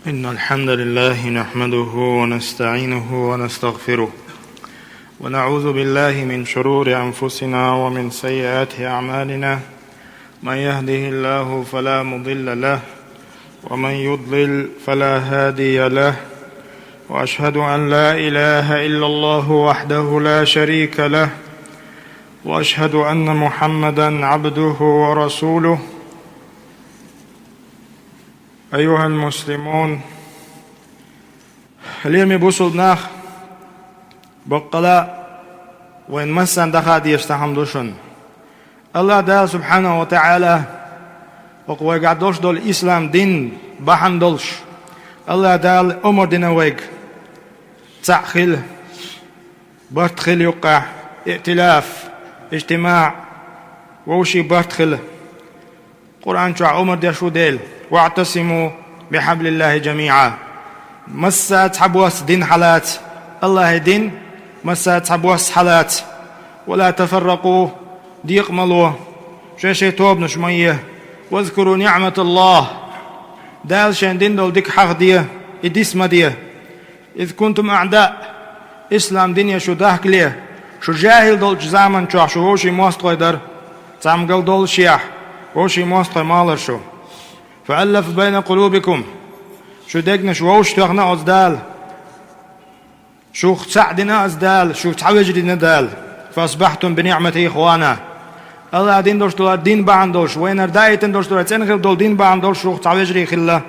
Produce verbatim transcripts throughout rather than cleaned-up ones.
إن الحمد لله نحمده ونستعينه ونستغفره، ونعوذ بالله من شرور أنفسنا ومن سيئات أعمالنا. من يهده الله فلا مضل له، ومن يضلل فلا هادي له، وأشهد أن لا إله إلا الله وحده لا شريك له، وأشهد أن محمدا عبده ورسوله. أيها المسلمون, лераме бусулба нах, баккъала вайн массанна даха дезаш цхьа хӀама ду шуна. АллахӀ Дала субхьанаху ва таӀала хӀокху вайгахь долуш долу ислам дин бахьана долуш, АллахӀ Дала омра дина вайга цхьаъ хила, барт хила юккъехь, иътилаф, ижтимаъ, вовшийн барт хила. Къуръан чохь омра деш ву Дела: «ВаӀтасиму бихьаблиллахи жамиӀа». Масса цхьабосса дин хьалаца, АллахӀан дин масса цхьабосса хьалаца. «Ва ла тафарракъу», декъа ма ло, шайн-шайн тобанаш ма е. «Вазкуру ниӀматаллахь», Дала шайн дина долу дика хьахаде, и диса ма де. «Из кунтум аӀдаа», ислам дине шу дахкале, шу жаьхӀил долчу заман чохь шу вовшийн мостагӀий дара, цхьамма гал доллушехь, вовшийн мостагӀий ма хилира шу. «Фа аллафа байна къулубикум», шу дегнаш вовшахтоьхна оцу Дала, шух цхьаъ дина оцу Дала, шу цхьа вежарий дина Дала. «Фа асбахьтум би ниӀматихи ихвана». АллахӀан дин долуш долу дин бахьана долуш, вайнара даийтина долуш долу, цӀена хила долу дин бахьана долуш шух цхьа вежарий хилла.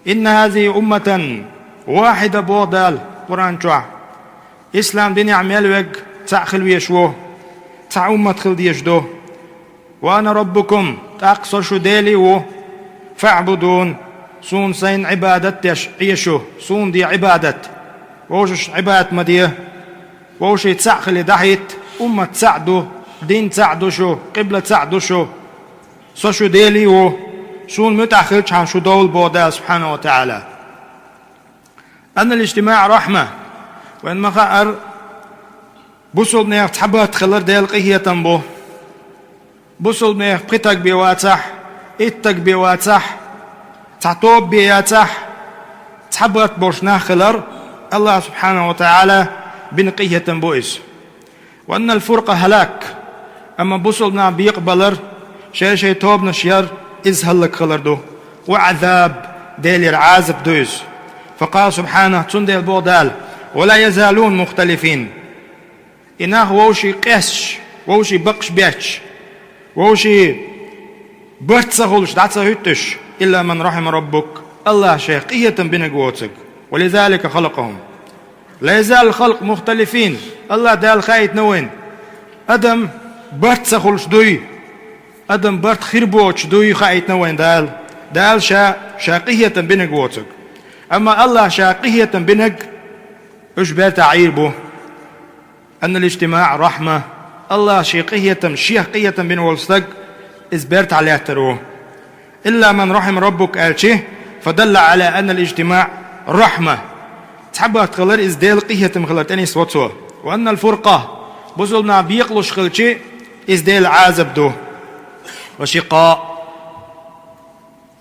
«Инна хазихи умматан вахьида», боху Дала Къуръан чохь. Ислам динехь мел верг цхьаъ хила везаш ву, цхьа уммат хила дезаш ду. «Ва ана раббукум», тӀаккха со шу Дела а ву. «ФаӀбудун», суна сайна Ӏибадат деш Ӏе шу, суна де Ӏибадат. Вовшашна Ӏибадат ма де. Вовшийн цхьаъ хилий дӀахӀитта, уммат цхьаъ ду, дин цхьаъ ду шу, къибла цхьаъ ду шу. Со шу Дела а ву, суна муьтӀахь хилчхьана шу довла, боху Дала субхьанаху ва таӀала. «Аннал ижтимаъ рахьма». Вайн ма-хаъара, бусулбанех цхьа барт хилар Делан къинхетам бу. Бусулбанех пхи таг бен вацахь, итт таг бен вацахь, цхьа тоба бен яцахь, цхьа барт болуш нах хилар АллахӀ субхьанаху ва таӀала бина къинхетам бу иза. «Ва аннал фуркъа хӀалак», амма бусулба нах бекъабалар, шайн-шайн тобанаш яр, иза хӀаллакьхилар ду. «Ва Ӏазаб», Делера Ӏазап ду иза. «Факъала субхьанаху», цундела боху Дала: «Ва ла язалуна мухталифин». И нах вовшийн къесташ, вовшийн бакъаш бетташ, вовшийн барт ца хуьлуш дӀа ца хӀуьттуш, «илла ман рахьима раббук», АллахӀ шайх къинхетам бинарг воцург. «Ва лизалика халакъахум». «Ла язалул халкъу мухталифин», АллахӀ Дала хаийтина вайна, адам барт ца хуьлуш дуй, адам барт хир боцуш дуй хаийтина вайна Дала. Дала Ша, Ша къинхетам бинарг воцург. Амма АллахӀ Ша къинхетам бинарг уьш бертахь Ӏийр бу. «Аннал ижтимаъ рахьма», АллахӀ Шен къинхетам, Шех къинхетам бина волу стаг, иза бертахь лаьттар ву. «Илла ман рахьима раббук», аьлчи, «фадалла Ӏала аннал ижтимаъ рахьма». Цхьа барт хилар иза Делан къинхетам хилар тӀе нисво цо. «Ва аннал фуркъа», бусулба нах бекъалуш хилчи, иза Делан Ӏазап ду. «Ва шикъаъ»,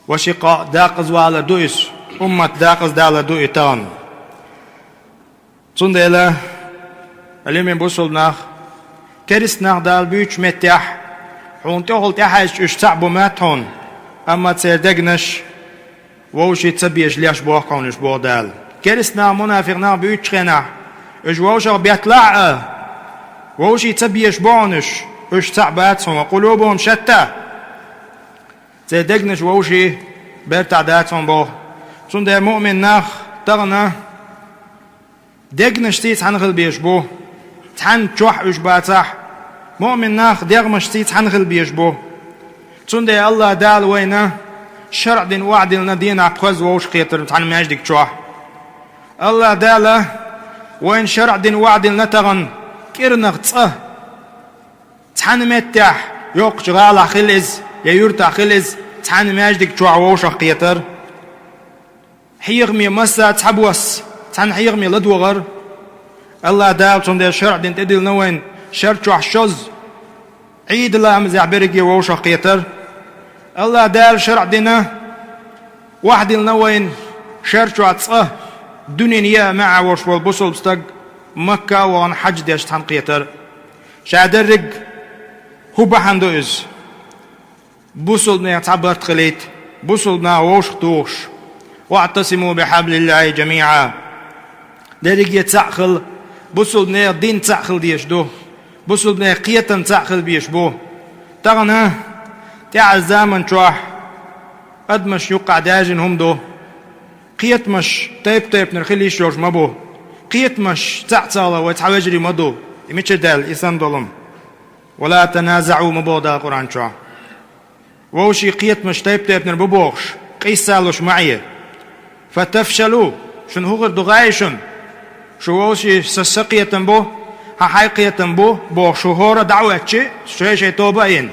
«ва шикъаъ», дакъаза валар ду иза, уммат дакъаза далар ду и тахана. Цундела, лераме бусулба нах, керста нах Дала буьйцучу меттехь, хьуна тӀехула тӀаьхьаьжча уьш цхьаъ бу моьтту хьуна, амма церан дегнаш вовшийн ца безаш леш бохку хьуна уьш, боху Дала. Керста нах, мунафикъ нах буьйцучу хенахь, уьш вовшах бетталахь а, вовшийн ца безаш бу хьуна уьш, уьш цхьаъ бац хьуна, «къулубухум шатта», церан дегнаш вовшийн бертахь дац хьуна боху. Цундела муъмин нах тахана дегнашций цхьаьна хила безаш бу, цхьаьна чохь уьш бацахь, муъмин нах дегӀмашций цхьаьна хила безаш бу. Цундела АллахӀ Дала вайна шарӀ дина охьадиллина дийнахь пхоьазза вовшахкхетар цхьана маьждиг чохь. АллахӀ Дала вайна шарӀ дина охьадиллина тахана кӀиранах цкъа цхьана меттехь, йоккхачу гӀалахь хила иза я юьртахь хила иза, цхьана маьждиг чохь вовшахкхетар. Хьехаме масса цхьабосса, цхьана хьехаме ладогӀар. АллахӀ Дала цундела шарӀ дина тӀедиллина вайна шар чохь шозза, Ӏийда ламазехь берриге вовшахкхетар. АллахӀ Дала шарӀ дина охьадиллина вайна Шер чохь цкъа дуьненан яа маьӀӀехь волуш волу бусалба стаг Макка а вахана хьаьж деш цхьаьнакхетар. Ша дерриг хӀун бахьана ду иза? Бусалбанех цхьа барт хилийта, бусалбанах вовшах тухуш. «ВаӀтасиму бихьаблиллахӀи жамиӀа». Дерриге цхьаъ хила, бусалбанех дин цхьаъ хила дезаш ду. Бусалбанех кхетам цхьаъ хила безаш бу. Тахана тӀаьхьарчу заман чохь адамаш юккъахь даьржина хӀума ду. Кхетамаш тайп-тайпанара хила йиш йолуш ма бу. Кхетамаш цхьаъ ца хилар вай цхьа вежарий ма ду. И мичара даьлла, и санна долу хӀума? «Ва ла таназаӀу» ма боху Дала Къуръан чохь. Вовшийн кхетамаш тайп-тайпанара бу бохуш, къийсалуш ма Ӏе. «Фатафшалу», шуна хӀун хир ду гӀай шуна? Шу вовшийн са-, са кхетам бу, хьан хьайн кхетам бу бохуш, шу хӀора а дӀа а хӀоьттича, шай-шай тоба а йина.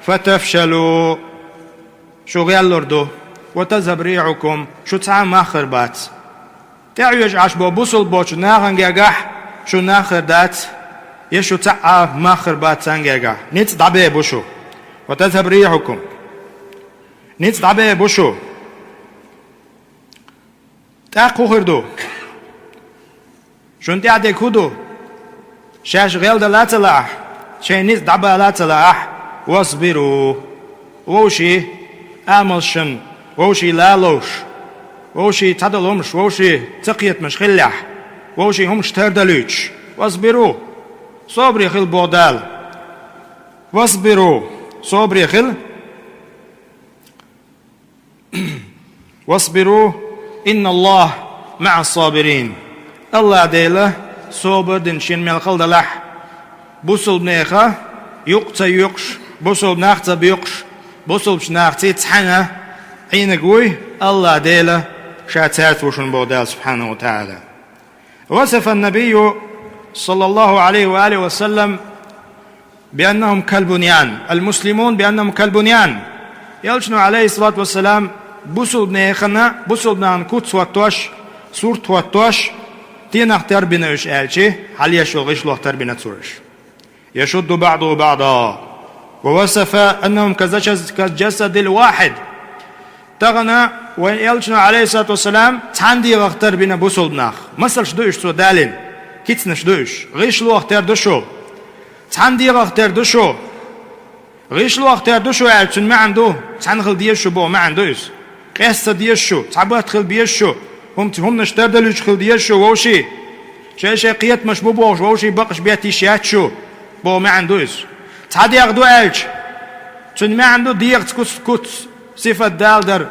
«Фатафшалу», шу гӀеллур ду. «Ва тазхьаб рихьукум», шу цхьа а мах хир бац. ТӀеӀоьжуш Ӏаш бо бусалба боцчу нахана гергахь шу нах хир дац, я шу цхьа а мах хир бац царна гергахь. Ницкъ дӀабе бу шу. «Ва тазхьаб рихьукум». Ницкъ дӀабе бу шу. ТӀаккха хӀун хир ду? Шуна тӀехь дерг хӀун ду? Шаьш гӀелдан ла ца лаахь, шайн ницкъ дӀабала ца лаахь, «васбиру». Вовшийн амалшна, вовшийн лалуш, вовшийн цхьадолу хӀумаш, вовшийн цакхетамаш хиллехь, вовшийн хӀумаш тардалуьйтуш, «васбиру». Собаре хила боху Дала. «Васбиру». Собаре хила. «Васбиру, инналлахӀа маӀас-сабирин». АллахӀ Дела собар дина шен мел хала далахь, бусалбанеха юкъ ца йоькъуш, бусалба нах ца боькъуш, бусалбачу нахаций цхьаьна Ӏийнарг вуй, АллахӀ Дела Ша цаьрца ву шуна боху Дала субхьанаху ва таӀала. وصف النبي صلى الله عليه وآله وسلم بأنهم كالبنيان، المسلمون بأنهم كالبنيان. Элчано, Ӏалайхиссалату вассалам, бусалбанехана, бусалбанехана куц хӀоттош, сурт хӀоттош, стенах тера бина уьш аьлча, хьалъеш йолу гӀишлох тера бина цо уьш. يشد بعضه بعضا. ووصف أنهم كالجسد، كالجسد الواحد. Тахана вайн Элчано, Ӏалайхиссалату вассалам, цхьана дегӀах тера бина бусалба нах. Масалш ду уьш цо далийна, кицанаш ду уьш. ГӀишлох тера ду шу. Цхьана дегӀах тера ду шу. ГӀишлох тера ду шу аьлча, цуьнан маьӀна ду, цхьаьна хила деза шу боху маьӀна ду иза. Къеста ца деза шу, цхьа барт хила беза шу, хӀума-, хӀуманаш тардалуьйтуш хила деза шу вовшийн. Шай-шай кхетамаш бу бохуш, вовшийн бакъаш бетта йиш яц шу боху маьӀна ду иза. Цхьа дегӀ ду аьлча, цуьнан маьӀна ду дегӀаца куц, куц, сифат Дала дар.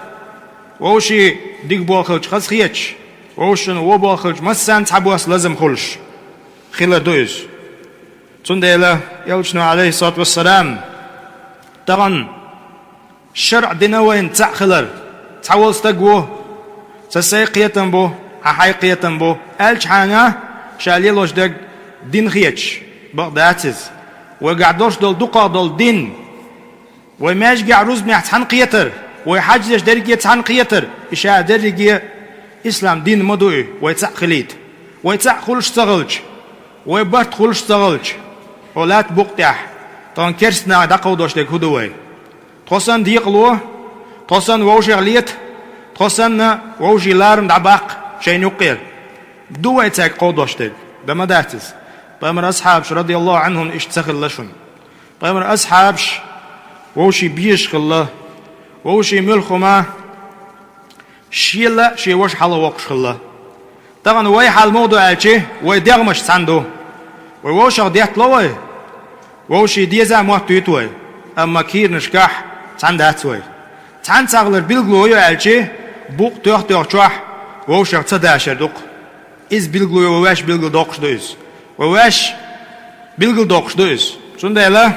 Вовшийн дика болх хилча хазахеташ, вовшашна вон болх хилча массарна цхьабосса лазам хуьлуш хилар ду иза. Цундела Элчано, Ӏалайхиссалату вассалам, тахана шарӀ дина вайна цхьаъ хилар. Цхьа волу стаг ву, сан сайн кхетам бу, хьан хьайн кхетам бу аьлчхьана, ша лелош дерг дин хеташ, бакъ дац иза. Вайгахь долуш долу дукхах долу дин, вай маьжгехь, рузбанехь цхьаьна кхетар, вай хьаьж деш дерриге цхьаьна кхетар, и ша дерриге ислам дин ма ду и, вай цхьаъ хилийта. Вай цхьаъ хуьлуш ца хилча, вай барт хуьлуш ца хилча, хӀокху лаьттан букъа тӀехь тахана керстанаха дӀакховдош дерг хӀун ду вай? Тхо санна декъало, тхо санна вовшех лета, тхо санна вовшийн ларам дӀабаккха шайна юккъера. Ду вай цаьрга кховдош дерг? Дан ма дац иза. Пайхамаран асхьабаш, радияллаху Ӏанхум, иштта ца хилла шуна. Пайхамаран асхьабаш вовшийн безаш хилла, вовшийн муьлхха хӀума шел а шен ваша хьалха воккхуш хилла. Тахана вай хьал муха ду аьлча, вай дегӀмаш цхьаьна ду. Вай вовшах деттало вай, вовшийн деза а моттуьйту вай, амма кийранашкахь цхьаьна дац вай. Цхьаьна ца хилар билгало ю аьлча, букъ тоьхна-тоьхначохь вовшех ца дашар ду-кх. Иза билгало ю, вай ваьш билгал доккхуш ду иза. Вай ваьш билгал доккхуш ду иза. Цундела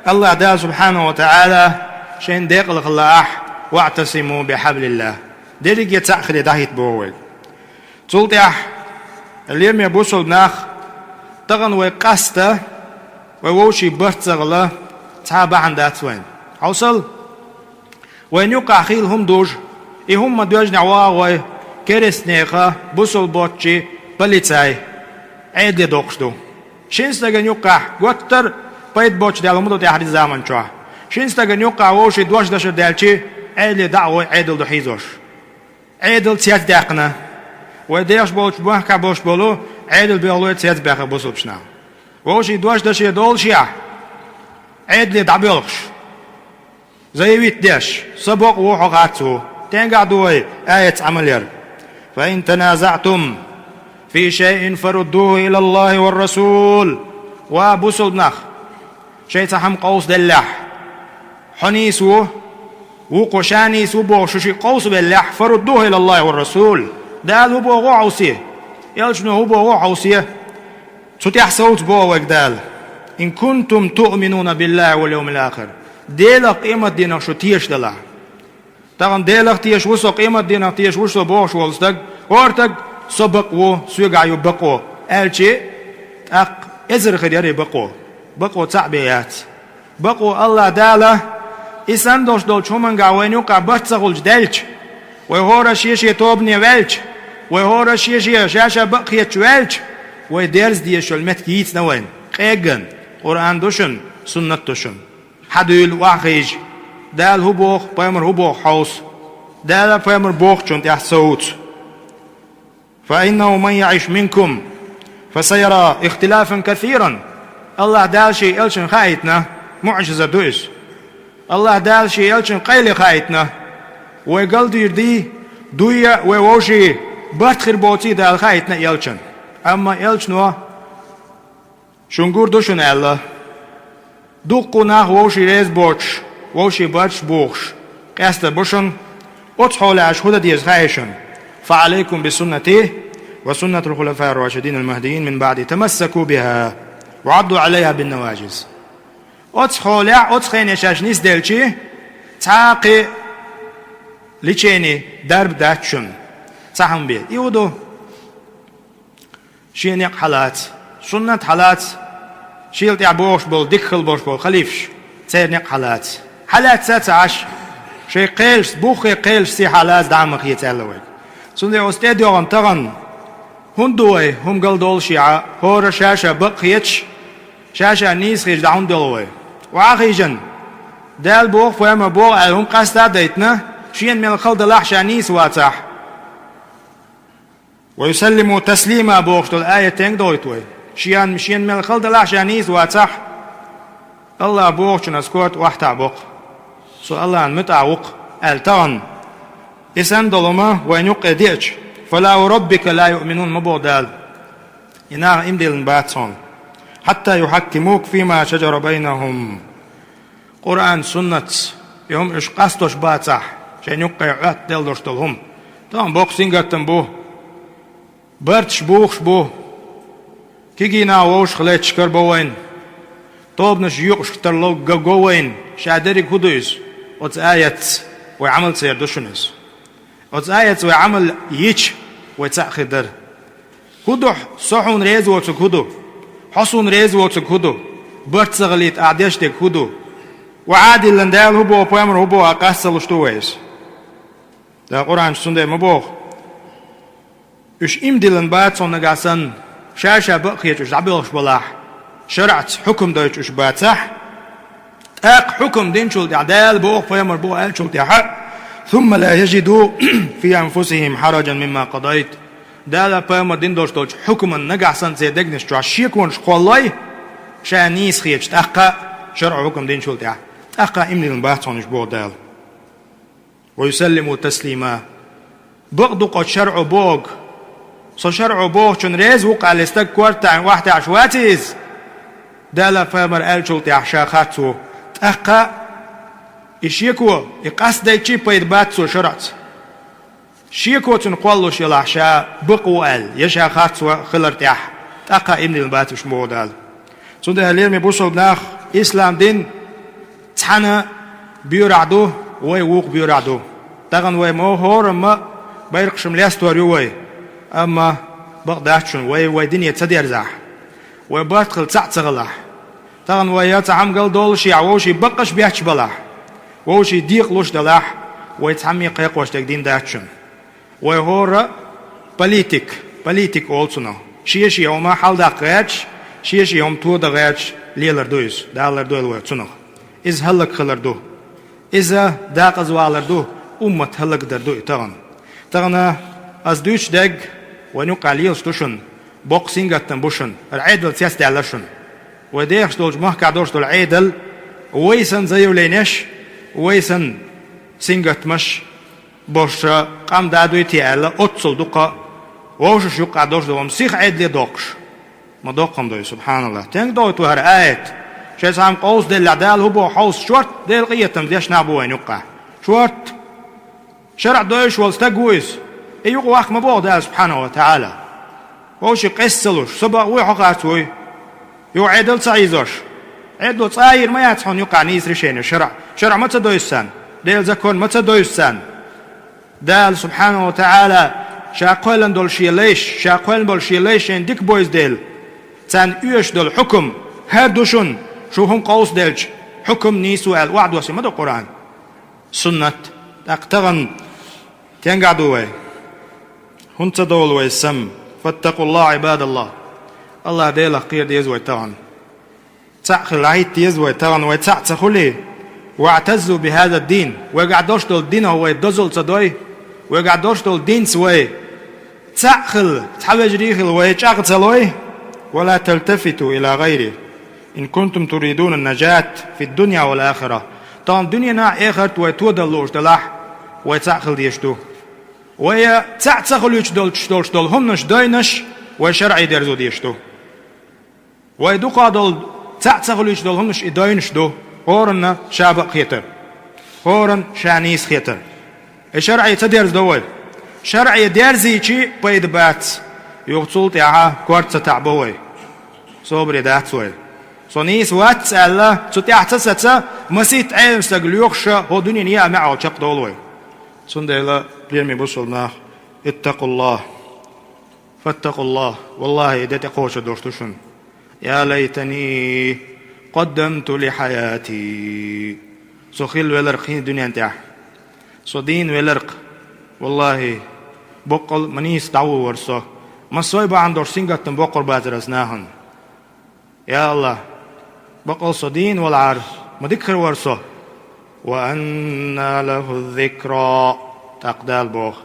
АллахӀ Дала субхьанаху ва таӀала шайна декъала хила лаахь, «ВаӀтасиму бихьаблиллахӀ». Дерриге цхьаъ хиле дӀахӀитта боху вайга. Цул тӀаьхьа, лераме бусалба нах, тахана вай къаста, вай вовшийн барт ца хила, цхьа а бахьана дац вайна. Хьовсал, вайна юккъахь хийла хӀума дужу, и хӀума ма доьжнехь вагӀа вай, керстанеха, бусалба боцчий, полицай Ӏедале доккхуш ду. Шина стагана юккъахь, гуттар а пайда боцуш даьлла хӀума ду тӀаьхьарчу заман чохь. Шина стагана юккъахь вовшийн дош дашар даьлча, Ӏедале дӀа а гӀой, Ӏедал ду хьийзош. Ӏедал цецдаьккхина. Вай дехаш болчу бахкахь болуш болу Ӏедал белхалой цецбаьккхина бусалбачу наха. Вовшийн дош даше долушехь, Ӏедале дӀабоьлхуш, заявить деш, со бакъ ву, хьо харц ву. Стенгахь ду вай аятца Ӏамал яр? «Фа ин таназаътум фи шайин фаруддуху илаллахи ва расул». Ва бусалба нах, шайн цхьа хӀума къовсаделлехь, хьо нийса ву, вукхо ша нийса ву бохуш, шу шиъ къовсавеллехь, «фаруддуху илаллахи ва расул». Дала хӀун боху хьовсе, элчано хӀун боху хьовсе. Цу тӀехь совца боху вайга Дала: «Ин кунтум туъминуна биллахи вал йовмил ахир». Делах, къематдийнах шу тешаш делахь. Тахана Делах тешаш ву со, къематдийнах тешаш ву со бохуш волу стаг, хӀора стаг: «Со бакъ ву, соьгахь ю бакъо», аьлчи, тӀаккха эзар хир яра и бакъо. Бакъо цхьаъ бен яц. Бакъо АллахӀ Дала, и санна долуш долчу хӀумангахь вайна юккъехь барт ца хуьлуш даьлча, вай хӀора шен-шен тобане ваьлча, вай хӀора шен-шен ша-ша бакъ хеташ ваьлча, вай дерза дезаш йолу меттиг йийцина вайна. Къегган, Къуръан ду шуна, суннат ду шуна. Хьадуьйла, охьахийша, Дала хӀун боху, пайхамар хӀун боху хьовса. Дала, пайхамар бохучунна тӀехь совца. «Фа иннаху ман яъиш минкум, фа сайара ихтилафан касиран». АллахӀ Дала шен элчанна хаийтина, муӀжиза ду иза. АллахӀ Дала шен элчанна къайле хаийтина. Вай галдийр дий, дуй а, вай вовшийн барт хир боций Дала хаийтина элчанна. Амма элчано: «Шуна гур ду шуна», – аьлла. Дуккха нах вовшийн реза боцуш, вовшийн барташ бухуш, къаьстина бу шуна. Оцу хьолехь аша хӀун дан деза хаьий шуна? «Фа Ӏалайкум би суннати ва суннатил хулафаир рашидинал махьдийин мин баъди, тамассаку биха ва Ӏадду Ӏалайха бин наважиз». Оцу хьолехь, оцу хене шаьш нисделчи, цхьа а кхин лечение, дарба дац шуна. Цхьа хӀума бен. И хӀун ду? Шен некъ хьалаца, суннат хьалаца, шел тӀехь бохуш болу, дика хила болуш болу халифаш, церан некъ хьалаца. Хьалаьцна а ца Ӏаш, шайн кхелашца, буххе кхелашца сихьа лаза дӀа а ма хеца аьлла вайга. Цундела оцу тӀедоьгӀна тахана хӀунда ду вай, хӀума галдоллушехь, хӀора ша-ша бакъ хеташ, ша-ша нийса хеташ дӀа хӀунда йолу вай? Охьахийша, Дала боху, пайхамар боху аьлла хӀума къаста а дайтина, шена мел хала далахь ша нийса вацахь. «Ва юсаллиму таслима» бохуш долу аят стенга дохуьйту вай? Шен, шена мел хала далахь ша нийса вацахь, АллахӀа бохучунна аса корта охьатаӀа боккху. Со АллахӀана муьтӀахь ву-кх, аьлла тахана. И санна долу хӀума вайна юккъе деача, «Фала ва раббика ла юъминун» ма боху Дала. И наха иман диллина бац хьуна. «Хьатта юхьаккимука фима шаджара байнахум». Къуръан, суннатца и хӀума уьш къастош бацахь, шайна юккъе Ӏоттаделла долуш долу хӀума. Тахана боккха сингаттам бу. Барташ бухуш бу. Кегий нах вовшах летташ карабо вайна. Тобанаш юкъашка тарло, га го вайна. Ша дерриг хӀун ду иза? Оцу аятца вай Ӏамал ца яр ду шуна иза. Оцу аятца вай Ӏамал йича, вай цхьаъ хир дара. ХӀун ду хьо, со хьуна реза воцург хӀун ду? Хьо суна реза воцург хӀун ду? Барт ца хилийта ахь деш дерг хӀун ду? Ва Ӏадиллан Дала хӀун боху, пайхамар хӀун боху, ахь къаста ца луш ду вай иза? Дала Къуръан чу цундела ма боху. Уьш иман диллина бац хьуна нагахь санна, ша-ша бакъ хеташ уьш дӀабоьлхуш балахь, шарӀаца хьукам дойтуш уьш бацахь, тӀаккха хьукам динчул тӀаьхьа, Дала боху, пайхамар боху аьллачул тӀаьхьа, «сумма ла яжиду фи анфусихим хьараджан мимма къадайт». Дала, пайхамар дина долуш долчу хьукман нагахь санна церан дегнаш чохь шеконаш кхоллой, ша нийса хеташ тӀаккха, шарӀо хьукам динчул тӀаьхьа, тӀаккха иман диллина бац хьуна уьш боху Дала. «Ва юсаллиму таслима». Бакъ ду-кх оцу шарӀо бохург. Со шарӀо бохучунна реза ву-кх аьлла стаг корта таӀийна охьатаьӀаш ваций иза? Дала, пайхамар аьллачул тӀаьхьа ша харц ву. ТӀаккха и шеко, и къастадайтчий пайда бац цо шарӀаца. Шеко цунна кхоллалуш елахь, ша бакъ ву аьлла, я ша харц ву хилар тӀехь, тӀаккха иман диллина бац уьш боху Дала. Цундела, лераме бусалба нах, ислам дин цхьана боьрахь ду, вай вукху боьрахь ду. Тахана вай мо хӀорамма байракхашна лестор ю вай. Амма бакъ дац шуна, вай вай дине ца дерзахь, вай барт хила цхьаъ ца хилахь, тахана вай я цхьа хӀума галдоллушехь, вовшийн бакъаш бетташ балахь, вовшийн декъалуш далахь, вай цхьамма а кхайкхош дерг дин дац шуна. Вай хӀора политик, политик олу цунах. Шен-шен хӀума хьалдаккха гӀерташ, шен-шен хӀума тодан гӀерташ лелар ду иза. Дала лардойла вай цунах. Иза хӀаллакьхилар ду. Иза декъазвалар ду, уммат хӀаллакдар ду и тахана. Тахана аз дуьйцуш дерг вайна юккъехь лелаш ду шуна, боккха сингаттам бу шуна, хӀара Ӏедал цецдаьлла шуна. Вай дехаш долчу махкахь долуш долу Ӏедал вай санна заявленеш, вай санна сингаттамаш болуш къам да дуй те аьлла, оццул дукха вовшашна юккъехь долуш долу сиха Ӏедале доккхуш. Ма доккха-м ду и, субхьаналлахӀ. Стенга дойту хӀара аят? Шайн цхьамма къовсаделлехь, Дала хӀун боху хьовса, шортта Делан къинхетам деш нах бу вайна юккъехь. Шортта. ШарӀ доьшуш волу стаг ву иза. И юкъа ваккха ма боху Дала субхьанаху ва таӀала. Вовшийн къеста ца луш, со бакъ вуй, хьо харц вуй. Юха Ӏедал ца хьийзош. Ӏедало цкъа а йийр ма яц хьуна юккъехь нийса решени, шарӀ. ШарӀ ма ца дойсу царна. Делан закон ма ца дойсу царна. Дала субхьанаху ва таӀала ша кхоьллина долу шен лайш, ша кхоьллина болу шен лайш шайна дика бойзу дела, царна оьшуш долу хьукам хӀара ду шуна, шу хӀума къовсаделча, хьукам нийса ву аьлла охьадоссийна ма ду Къуръан, суннат. ТӀаккха тахана стенгахь ду вай? ХӀунда ца довлу вай сам? فاتقوا الله عباد الله. АллахӀ Делах кхера деза вай тахана. Цхьаъ хила хӀитта деза вай тахана, вай цхьаъ ца хуьлий. واعتزوا بهذا الدين. Вайгахь долуш долу динах вай дозалла ца дой, вайгахь долуш долу динца вай цхьаъ хила, цхьа вежарий хила вай чӀагӀ ца лой. ولا تلتفتوا إلى غيره إن كنتم تريدون النجاة في الدنيا والآخرة. Тахана дуьненахь а, эхарт а вай тодала лууш делахь, вай цхьаъ хила дезаш ду. Вай цхьаъ ца хуьлуьйтуш долуш долуш долу хӀуманаш дойнаш вай шарӀе дерзо дезаш ду. Вай дукха долу цхьаъ ца хуьлуьйтуш долу хӀуманаш и дойнаш ду, хӀоранна ша бакъ хетар, хӀоранна ша нийса хетар. И шарӀе ца дерзадо вай. ШарӀе дерзийчи пайда бац, юха цул тӀаьхьа корта ца таӀбо вай. Собаре дац вай. Со нийса вац аьлла, цу тӀаьхьа ца саца, масийтта Ӏелам стаг лоьхуша хӀо дуьненан яа маьӀӀал чекхдолу вай. Цундела, лераме бусалба нах, اتقوا الله. فاتقوا الله. ВаллахӀи, и де тӀекхочур долуш ду шуна. يا ليتني قدمت لحياتي. Со хилла велар кхин дуьнен тӀехь. Со дийна велар-кх. ВаллахӀи, боккъал ма нийса дӀавур вара со. Массо а бахьана долуш сингаттам боккхур бацара аса нахана. Я АллахӀ, бакъал со дийна валахьара, ма дика хир вара со. وأنى له الذكرى. ТӀаккха Дала боху: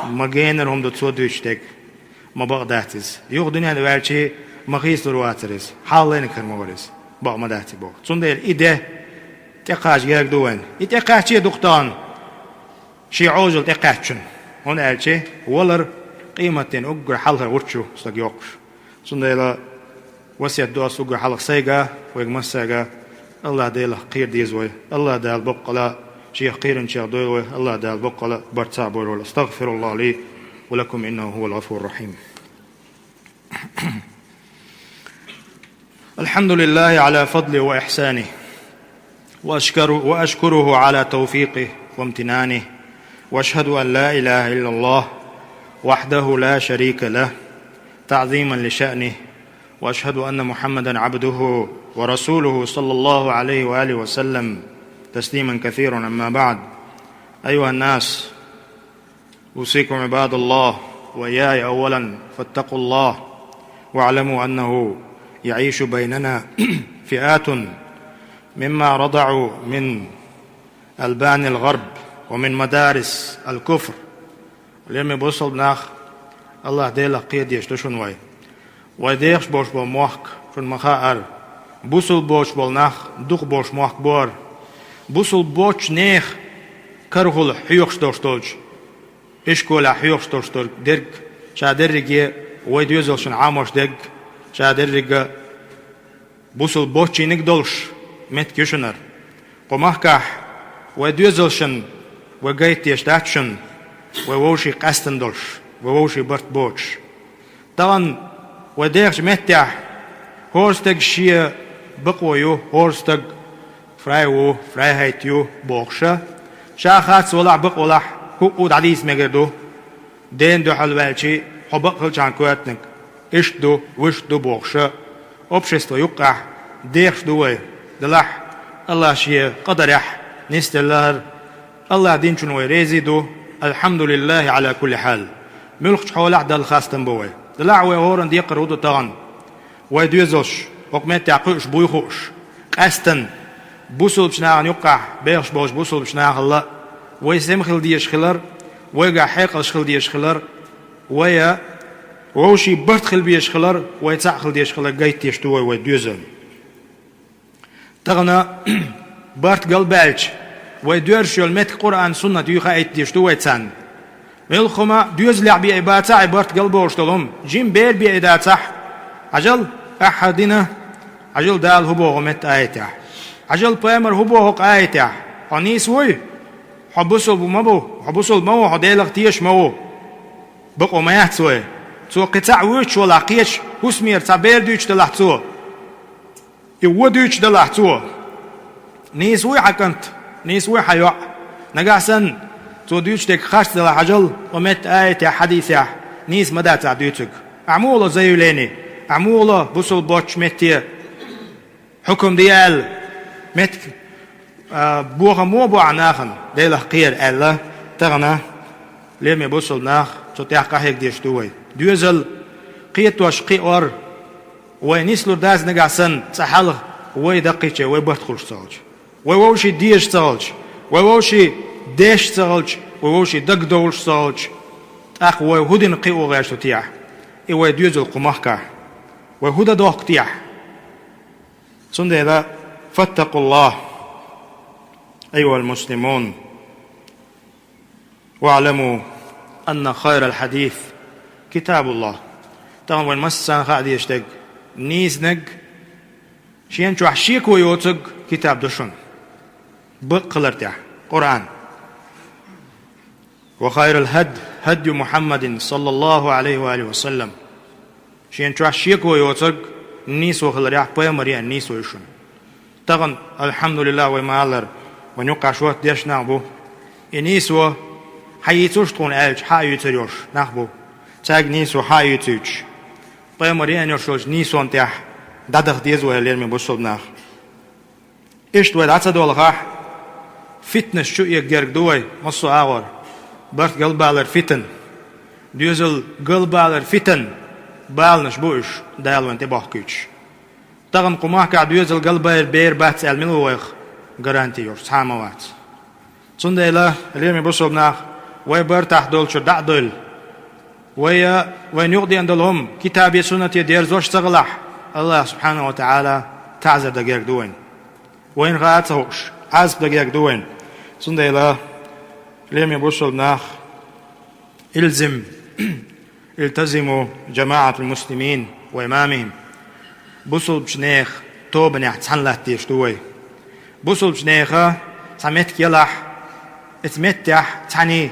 ма генара хӀума ду цо дуьйцуш дерг. Ма бакъ дац иза. Юха дуьненна ваьлчи ма хийцалур вацара иза. Хьалалайниг хир ма вара иза. Бакъ ма дац и боху. Цундела и де тӀекхача герга ду вайн. И тӀекхаьчча а ду-кх тахана шен Ӏожалла тӀекхаьччунна. ХӀунда аьлча валар къематдийнахь уггар хьалхара гӀулч ю стаг йоккхуш. Цундела васет ду ас уггар хьалха сайга, вайга массаьрга: АллахӀ Делах кхера деза вай. АллахӀ Дала боккъала Шех кхийринчех дойла вай. АллахӀ Дала боккъала барт цхьаъ бойла вай. أستغفر الله لي ولكم إنه هو الغفور الرحيم. الحمد لله على فضله وإحسانه، وأشكر-، وأشكره على توفيقه وامتنانه، وأشهد أن لا إله إلا الله وحده لا شريك له تعظيما لشأنه، وأشهد أن محمدا عبده ورسوله صلى الله عليه وآله وسلم تسليما كثيرا. أما بعد، أيها الناس، أوصيكم عباد الله وإياي أولا فاتقوا الله، واعلموا أنه يعيش بيننا فئات مما رضعوا من ألبان الغرب ومن مدارس الكفر. Лераме бусалба нах, АллахӀ Делах кхера дезаш ду шуна вай. Вай дехаш болуш болу мохк, шуна ма-хаъара, бусалба боцуш болу нах дукха болуш мохк бу хӀара. Бусалба боцучу нехан карахула хьоьхуш долуш долчу ишколехь хьоьхуш долуш дерг, ша дерриге вай доьзалшна Ӏамош дерг, ша дерриге бусалба боцчийниг долуш меттиг ю шуна хӀара. Кху махкахь вай доьзалшна вай гайта дезаш дац шуна, вай вовшийн къаьстина долуш, вай вовшийн барт боцуш. Тахана вай дехачу меттехь хӀора стаг шен бакъо ю, хӀора стаг фрай ву, фрайхьайт ю бохуша, ша харц валахь, бакъ валахь, хӀуъу дӀадийца мегар ду. Дена дуьхьал ваьлчи, хьо бакъ хилчахьана коьртаниг иштта ду, вуьшта ду бохуша, общество юккъехь дехаш ду вай. Делахь, АллахӀ шен къадарехь нисделла хӀара. АллахӀ динчунна вай реза ду. الحمد لله على كل حال. Муьлххачу хьолехь Далла хастам бу вай. Делахь вай хӀоранна декхар хӀун ду тахана? Вай доьзалш, хӀокху меттехь кхуьуш буй хууш, къаьстина бусалбачу нахана юккъехь бехаш болчу бусалбачу нахалла вай сема хила дезаш хилар, Вайгахь хьекъалш хила дезаш хилар, вай вовшийн барт хила безаш хилар, вай цхьаъ хила дезаш хилар гайтдеш ду вай, вай доьзална. Тахана барт галбаьлча, вай доьрзуш йолу меттиг Къуръан, суннат юй хаийта дезаш ду вай царна. Муьлхха хӀума доьзалехь бен бацахь а, барт галбовлуш долу хӀума, жима бер бен дацахь а, хьажал, ахьа дина, хьажал Дала хӀун боху метта аятехь, хьажал пайхамар хӀун боху кху аятехь, хьо нийса вуй, хьо бусулба ма бу, хьо бусулба ма ву, хьо Делах тешаш ма ву. Бакъо ма яц вай. Цо кхин цхьаъ вуьйцуш валахь, кхечу хӀусамера цхьа бер дуьйцуш далахь цо, и вон дуьйцуш далахь цо, нийса вуй хьан кӀант, нийса вуй хьан йоӀ. Нагахь санна цо дуьйцуш дерг харц далахь, хьажал, кху метта аятехь, хьадисехь нийса ма дацахь дуьйцург. Ахьа муха ло заявлени, ахьа муха ло бусулба боцчу метте хьукам де аьлла, меттиг, а, бохам муха бу ахьа нахана, Делах кхера аьлла, тахана, лераме бусулба нах, цу тӀехь къахьега дезаш ду вай. Доьзал кхетош кхиор, вай нислур дац нагахь санна, цкъа хьалха вай даккхийча вай барт хуьлуш ца хилча, вай вовшийн дезаш ца хилча, вай вовшийн дешаш ца хилча, вай вовшийн дагадовлуш ца хилча, тӀаккха вай хӀун дина кхио гӀерташ ду техьа? И вай доьзал кху махкахь, вай хӀун дан дохку техьа? Цундела, فاتقوا الله أيها المسلمون، واعلموا أن خير الحديث كتاب الله. Тахана вайн массарна хаа дезаш дерг, нийсаниг, шена чохь шеко йоцург китаб ду шуна, бакъ хилар тӀехь, Къуръан. وخير الهدي هدي محمد صلى الله عليه وآله وسلم. Шена чохь шеко йоцург нийсо хиларехь, пайхамара еана нийсо ю шуна. Тахана, алхьамдулиллахӀ, вай ма-аллара, вайн юккъехь шорта дешна нах бу. И нийсо хьан юьйцуш тхуна аьлча, хьан а юьйцур йолуш нах бу. Цаьрга нийсо хьан а юьйцуьйтуш, пайхамара еана йолуш йолчу нийсонна тӀехь дӀадаха деза вай, лераме бусулба нах. Иштта вай дӀа ца долахь, фитнаш чу эга герга ду вай массо а агӀор. Барт галбалар фитан, доьзал галбалар фитан баланаш бу уьш, Дала вайна тӀебохкуьйтуш. Тахана кху махкахь доьзал галбайр бер бац аьлла мила ву вайх гаранти йолуш? Цхьа а ма вац. Цундела, лераме бусулба нах, вай бартахь долчуьра дӀа а довла, вай, вайна юкъадеана долу хӀума китабе, суннате дерзош ца хилахь, АллахӀ субхьанахӀу ва таӀала таӀзар дан герга ду вайна. Вайна хаа а ца хууш, Ӏазап дан герга ду вайна. Цундела, лераме бусулба нах, الزم، التزموا جماعة المسلمين وإمامهم. Бусулбачу нехан тобанехь цхьаьна латта дезаш ду вай. Бусулбачу нехан цхьа меттиг елахь, оцу меттехь цхьаьний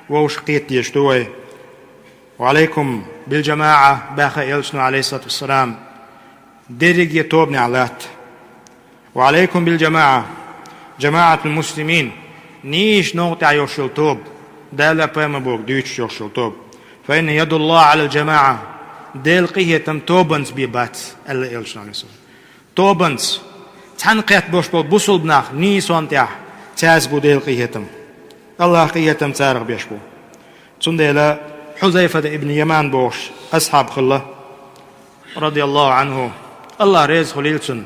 вовшах кхета дезаш ду вай. وعليكم بالجماعة, баьхна элчано, Ӏалайхиссалату вассалам, дерриге тобанехь латта. وعليكم بالجماعة، جماعة المسلمين, нийса новкъа тӀехь йолуш йолу тоба, Дала, пайхамара бохург дуьйцуш йолуш йолу тоба. فإن يد الله على الجماعة, Делан къинхетам тобанца бен бац, аьлла элчано, Ӏалайхиссалам. Тобанца, цхьаьна кхетта болуш болу бусулба нах нийсонна тӀехь, цаьрца бу Делан къинхетам. АллахӀан къинхетам царах беш бу. Цундела Хьузайфат ибн Яман бохуш асхьаб хилла, радияллахӀу ӀанхӀу, АллахӀ реза хуьлийла цунна.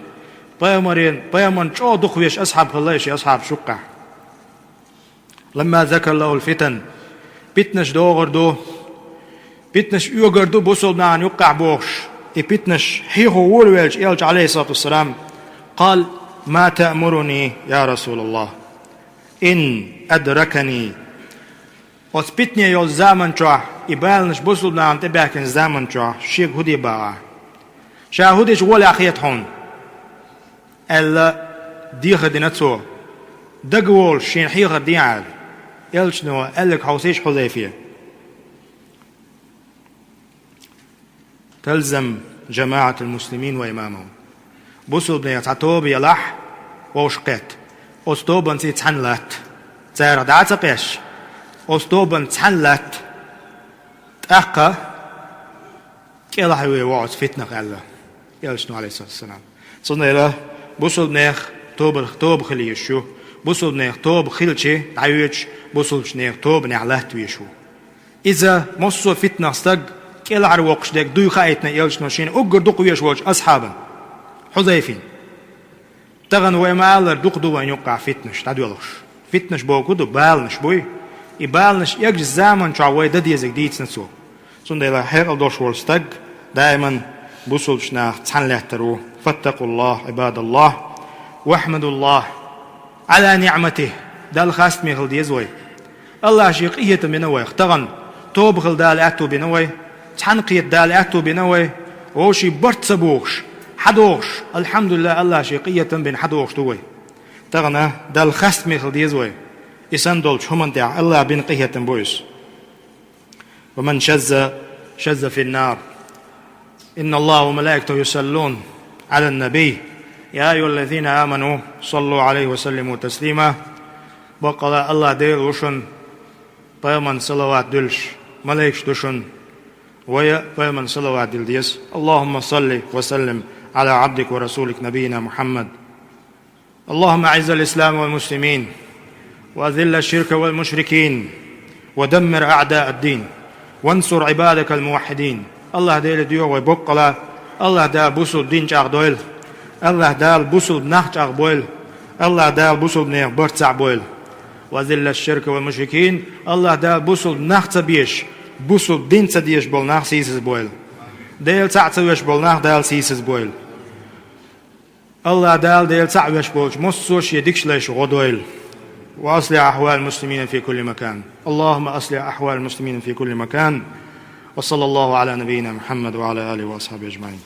Пайхамаран, пайхамарна чӀогӀа дукхавезаш асхьаб хилла и шен асхьабаш юккъехь. لما ذكر له الفتن, питнаш догӀур ду, питнаш оьгур ду бусулба нахана юккъехь бохуш, и питнаш хьехо волавелча элча, Ӏалайхиссалату вассалам, قال: ما تأمرني يا رسول الله إن أدركني؟ Оцу питане йолчу заман чохь, и баланаш бусулба нахана тӀебаьхкинчу заман чохь шега хӀун де боху ахь? Ша хӀун дича гӀолехь хета хьуна? Аьлла, дехар дина цо. Дагаволуш шена хьехар де аьлла. Элчано аьлларг хьовсийша, Хьузайфе. تلزم جماعة المسلمين وإمامهم. Бусулба нехан цхьа тоба елахь, вовшах кхетта, оцу тобанца и цхьаьна латта. Царах дӀа а ца къаьсташ, оцу тобанца цхьаьна латта. ТӀаккха кӀелхьарве ву оцу фитнах, аьлла элчано, Ӏалайхиссалату вассалам. Цундела бусулба нехан тоба, тоба хила езаш ю. Бусулба нехан тоба хилча, дӀайоьдуш, бусулбачу нехан тобанехь латта везаш ву. Иза массо а фитнах стаг кӀелхьарвоккхуш дерг дуй хаийтина элчано шена уггар дукхавезаш волчу асхьабана, Хьузайфина. Тахана вай ма-аллара дукха ду вайна юккъехь фитнаш дӀадоьлхуш. Фитнаш бохург хӀун ду? Баланаш буй. И баланаш эгача заман чохь вай дан дезарг дийцина цо. Цундела хьекъал долуш волу стаг даиман бусулбачу нахах цхьаьна лаьттар ву. فاتقوا الله عباد الله واحمدوا الله على نعمته. Далла хастаме хила деза вай. АллахӀа шен къинхетам бина вайх. Тахана тоба хила Дала аьтто бина вай. Цхьаьна кхета Дала аьтто бина вай. Вовшийн барт ца бохуш, хьадогӀуш, алхьамдулиллахӀ, АллахӀа шен къинхетам бина хьадогӀуш ду вай. Тахана Далла хастаме хила деза вай. И санна долчу хӀуманна тӀехь АллахӀа бина къинхетам бу иза. ومن شذ شذ في النار. إن الله وملائكته يصلون على النبي. يا أيها الذين آمنوا صلوا عليه وسلموا تسليما. Баккъала АллахӀ Дела ву шуна пайхамарна салават дуьллуш, малайкаш ду шуна, вай а пайхамарна салават дилла деза. اللهم صل وسلم على عبدك ورسولك نبينا محمد. اللهم أعز الإسلام والمسلمين، وأذل الشرك والمشركين، ودمر أعداء الدين، وانصر عبادك الموحدين. АллахӀ Дела доьху вай баккъала, АллахӀ Дала бусулба дин чӀагӀдойла, АллахӀ Дала бусулба нах чӀагӀбойла, АллахӀ Дала бусулба нехан барт цхьаъ бойла. وأذل الشرك والمشركين. АллахӀ Дала бусулба нах ца безаш, бусулба дин ца дезаш болу нах сийсаз бойла. Дела цхьаъ ца веш болу нах Дала сийсаз бойла. АллахӀ Дала Дела цхьаъ веш болчу массо а шен дикачу лайша гӀо дойла. وأصلح أحوال المسلمين في كل مكان. اللهم أصلح أحوال المسلمين في كل مكان. وصلى الله على نبينا محمد وعلى آله وأصحابه أجمعين.